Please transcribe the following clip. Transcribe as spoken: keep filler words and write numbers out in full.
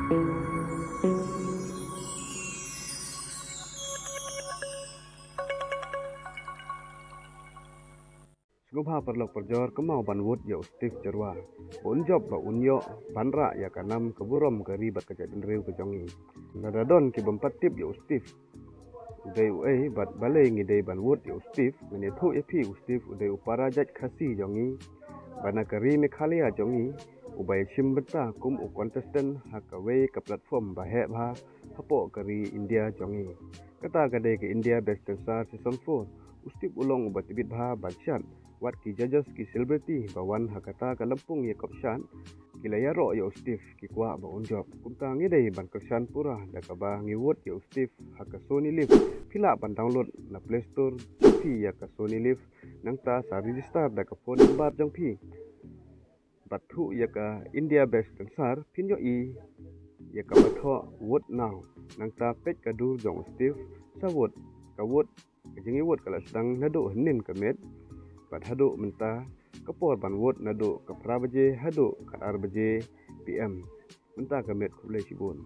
Sngewbha paralok parajor, kynmaw ban vote ïa u Steve Jyrwa ba un jop, ba un ïoh ban rah ïa ka nam ka burom ka ri bad ka jaitbynriew ka jong ngi. Lada don ki bym pat tip ïa u Steve u dei uei bad balei ngi dei ban vote ïa u Steve, ngan ïathuh ïa phi, u Steve u dei u para jait Khasi jong ngi ba na ka ri Meghalaya jong ngi, uba ïashim bynta kum u contestant ha kawei ka platform ba heh bha hapoh ka ri India jong ngi. Kata ka dei ka India Best Dancer Season four. U Steve u long uba tbit bha ban shad, wat ki judges ki celebrity ba wan ha kata ka lympung ïakop shad ki la ïaroh ïa u Steve, ki kwah ba un jop. Kumta ngi dei ban kyrshan pura da kaba ngi vote ïa u Steve ha ka Sony Live. Phi lah ban download na Play Store jong phi ïa ka Sony Live, nangta sa register da ka phone number jong phi bad thuh ïa ka India Best Dancer, phin ïohi ïa kaba thoh Vote Now. Nangta peit ka dur jong u Steve, sa vote. Ka vote, ka jingïa vote ka la sdang naduh hynnin ka miet bad haduh mynta ka por ban vote naduh ka phra baje haduh ka ar baje P M mynta ka miet. Khublei shibun.